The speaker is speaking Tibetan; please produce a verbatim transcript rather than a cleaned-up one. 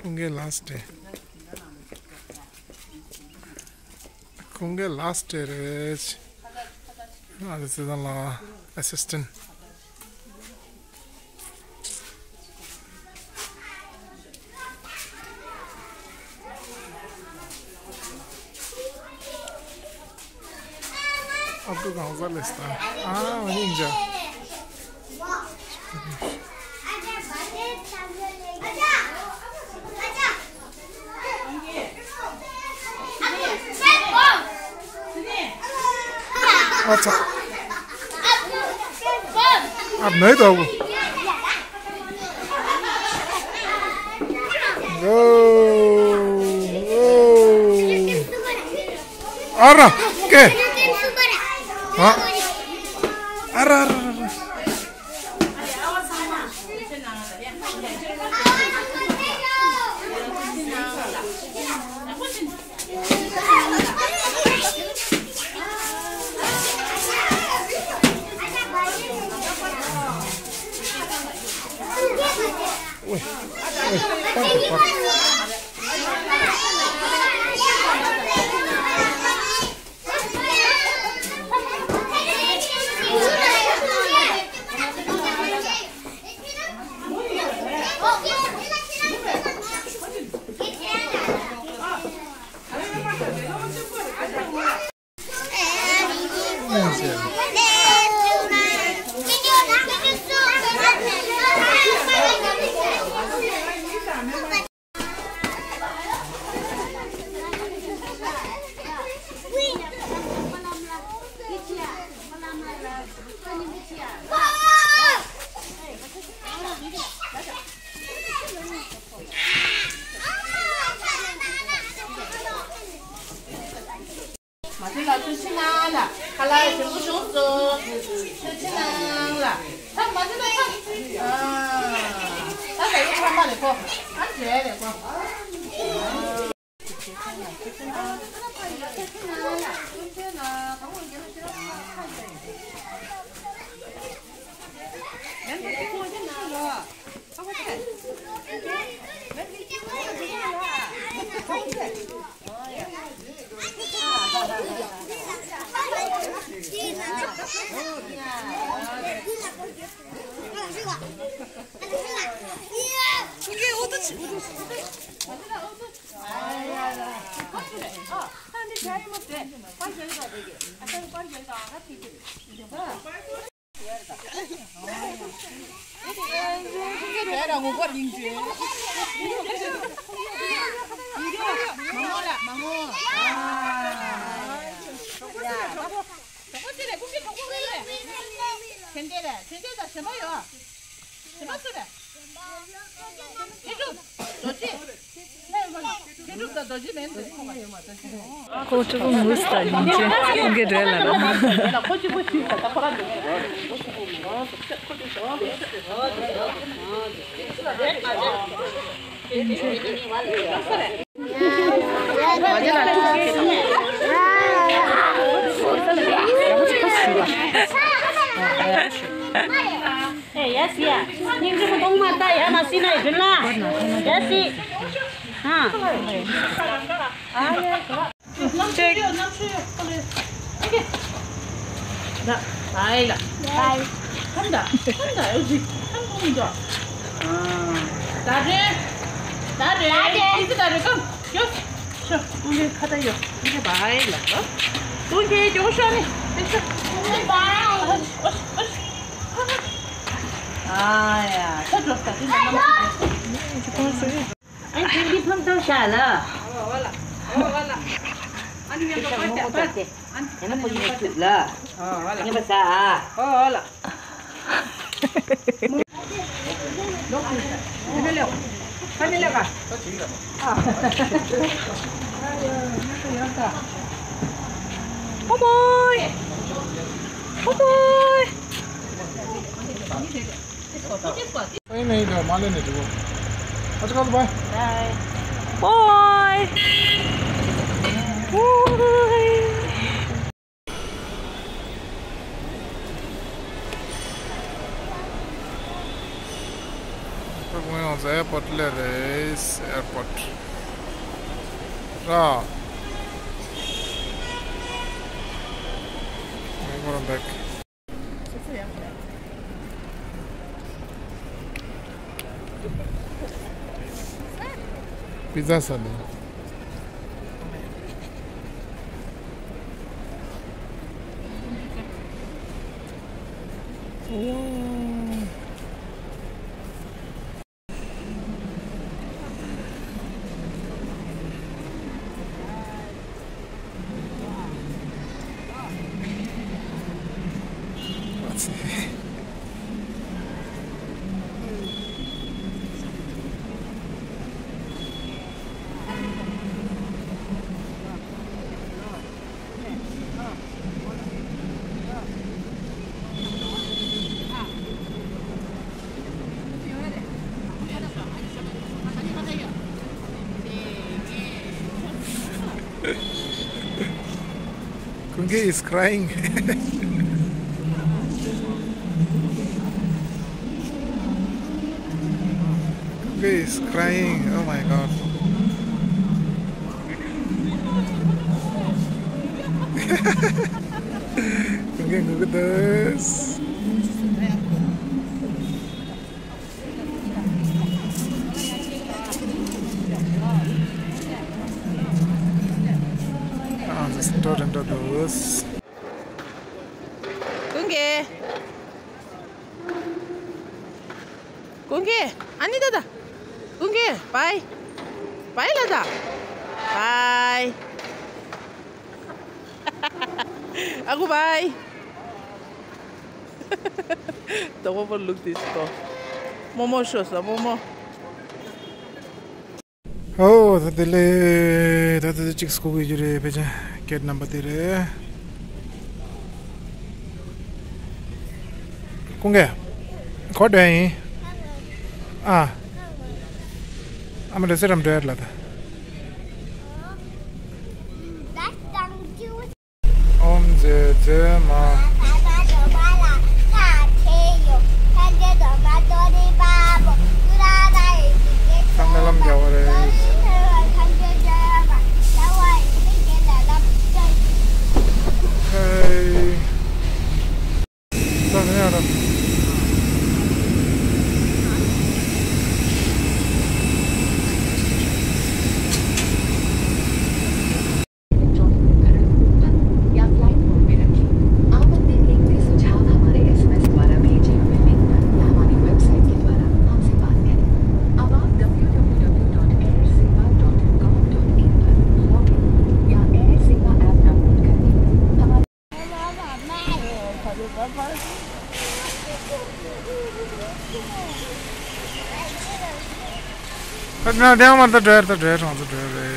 ཁོང་གི་ལ་སི་ཌེ། ཁོང་གི་ལ་སི་ཌེ་རེད། ཨ་ཙི་ཙི་དང་ལ་ཨ་སི་སི་ཊེན་ཊི། ཨ་ཁུ་གང་ཟག་ལས་སྟ། ཨ་མ་ཉིན་ཇ། ཨ་ཚ། ཨ་མེད་དོ། ཨ་ར་ཀེ། ཨ་ཨ་ར་ཨ་ར་ཨ་ར། མ་ཐོན་ལ་ཚུར་ཕྱིན་ན་ལ། ཁ་ལག་ཞིམ་པོ་བྱུང་སོང་། ཚུར་ཕྱིན་ན་ལ། ད་མ་ཐོན་ལ་ད། ཨ། ད་ད་ཡོད་ཁ་མ་རེད་གོ། ཨ་རེད་རེད་གོ། ཁོ་ཕྲུ་གུ་ངུས་ད་ཡིན་ཅི་ཁོང་གི་འདྲེ་ལ་ར། ཨེ་ཡ་སི་ཡ། སྙིང་རྗེ་མོ་གཏོང་མ་ལྟ་ཡ་མ་སྲིད་ན་ཡི་དྲིན་ལ། ཡ་སི། ཧ། ཨ་ཡ། ཅེག་ད་ཨེ་ལ། ཁམ་ད་ཁམ་ད་ཨེ་ཇི་ཁམ་ཁོང་མི་འདུག་ད་རེད། ད་རེད། ཨི་ཙི་ད་རེད་ཀམ། ཡོ། ཤོ། ཀུན་གྱི་ཁ་ད་ཡོ། ཀུན་གྱི་བ་ཨེ་ལ། ཀུན་གྱི་ཡོ་ཤོ་ནི། ཨེ་ཤོ། ཀུན་གྱི་བ་ཨེ། ཨོ་ཤོ། ཨོ་ཤོ། ཨ་ཡ། ཁ་འགྲོ་ད་དེ་ནས་ནམ། ཨ་ནི་ཁྱེད་ཀྱིས་ཕམ་ཐོག་བཞག་ལ། ཨོ་ལ། ཨོ་ལ། ཨ་ནི་ཉན་པ་པ་ཏེ་པ་ཏེ། ཨ་ནི་ཉན་པ་ཉན་པ་ཐུབ་ལ། ཨོ་ལ། ཉན་པ་ཟ་ཨ། ཨོ་ལ། ལོག་ཁ་མི་ལེགས། ཁ་མི་ལེགས་ཨ། ཨ། ཨོ་མོའི། ཨོ་མོའི། ཨེ་ནས་ཡིན་ད་མ་ལེ་ནས་འགྲོ། ཨ་ཅག་ག་ལ་བའི། བའི། ཨོའི། ཨོའི། ང་ཡང་ཟ་ཨེར་པོར་ཊི་སླེབས་རེད། ཨེར་པོར་ཊི་ར། ང་ཡང་བེག་པི་ཛ་ཟ་ནས། Kunge is crying. Kunge is crying. Oh my God. Kunge nguk das. Ah, das ist dort in der Bus. Kunge. Kunge. Ani dada. Kunge. Bye. Bye, dada. Bye. Aku bye. The Popo look this go. Momo show sa, Momo. ཨོ་ད་དེ་ལས་ད་དེ་གཅིག་སྐུ་གི་རྒྱུ་རེད། ཕལ་ཆེར་གེ་ཊི་ནམ་བར་དེ་རེད། ཀུང་ཀེ་ག་པར་འགྲོ་ཡིན། ཨ་ཨ་མ་འདྲ་སེ་རམ་འགྲོ་ཡ་ལ་ད། ཨོམ་ཛེ་ཛེ་མ། སྨོན་ལམ་རྒྱག་པ་རེད། ཧེ། ད་ནི་ཡང་ར། या flight mode में रखें। आपत्ति लिंक के सुझाव हमारे एसएमएस द्वारा भेजे हुए लिंक पर या हमारी वेबसाइट के द्वारा हमसे बात करें। अब आप W W W dot air सेवा डॉट कॉम डॉट इन पर लॉग इन या एयर सेवा ऐप डाउनलोड करके हमारे ཁ་ང་དེ་མ་ད་འགྲོ་ཡ། ད་འགྲོ་ཡ། གྲོང་ཚོ་འགྲོ་ཡ་རེད།